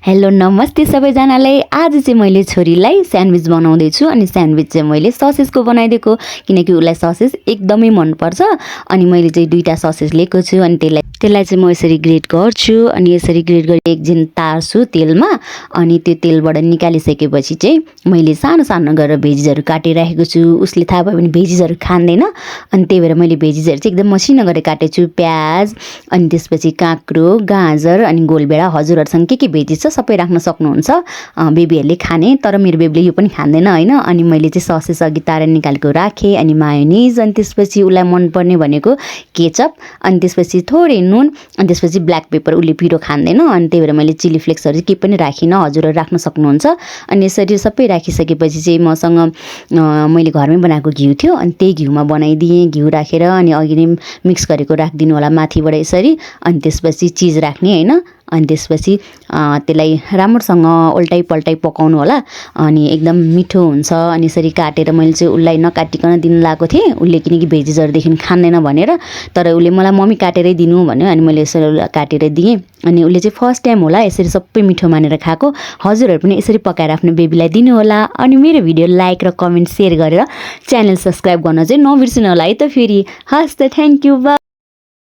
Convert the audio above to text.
Hello नमस्ते सबैजनालाई। आज चाहिँ मैले छोरीलाई स्यान्डविच बनाउँदै छु अनि स्यान्डविच चाहिँ मैले ससेजको बनाइदिएको किनकि उसलाई ससेज एकदमै मन पर्छ। अनि मैले चाहिँ दुईटा ससेज लिएको छु अनि त्यसलाई चाहिँ म यसरी ग्रेट गर्छु अनि यसरी ग्रेट गरी एकछिन तार्छु तेलमा। अनि त्यो तेलबाट निकालिसकेपछि चाहिँ मैले सानो सानो गरेर भेजिसहरू काटिराखेको छु। उसले थाहा भयो भने भेजिसहरू खाँदैन अनि त्यही भएर मैले भेजिसहरू चाहिँ एकदम मसिनो गरेर काटेको छु। प्याज अनि त्यसपछि काँक्रो, गाजर अनि गोलभेडा, हजुरहरूसँग के भेजिस छ सबै राख्न सक्नुहुन्छ बेबीहरूले खाने। तर मेरो बेबीले यो पनि खाँदैन हैन। अनि मैले चाहिँ ससेज अघि तारेर निकालेको राखेँ अनि मायोनिज अनि त्यसपछि उसलाई मनपर्ने भनेको केचप अनि त्यसपछि थोरै नुन अनि त्यसपछि ब्ल्याक पेपर। उसले पिरो खाँदैन अनि त्यही भएर मैले चिली फ्लेक्सहरू केही पनि राखिनँ, हजुरहरू राख्न सक्नुहुन्छ। अनि यसरी सबै राखिसकेपछि चाहिँ मसँग मैले घरमै बनाएको घिउ थियो अनि त्यही घिउमा बनाइदिएँ। घिउ राखेर अनि अघि नै मिक्स गरेको राखिदिनु होला माथिबाट यसरी। अनि त्यसपछि चिज राख्ने हैन। अनि त्यसपछि त्यसलाई राम्रोसँग उल्टाइ पल्टाइ पकाउनु होला अनि एकदम मिठो हुन्छ। अनि यसरी काटेर मैले चाहिँ उसलाई नकाटिकन दिन लगाएको थिएँ उसले किनकि भेजिसहरूदेखि खाँदैन भनेर। तर उसले मलाई मम्मी काटेरै दिनु भन्यो अनि मैले यसरी काटेर दिएँ। अनि उसले चाहिँ फर्स्ट टाइम होला यसरी सबै मिठो मानेर खाएको। हजुरहरू पनि यसरी पकाएर आफ्नो बेबीलाई दिनु होला। अनि मेरो भिडियो लाइक र कमेन्ट सेयर गरेर च्यानल सब्सक्राइब गर्न चाहिँ नबिर्सिनु होला है त फेरि। हस् त, थ्याङ्क यू, बाई।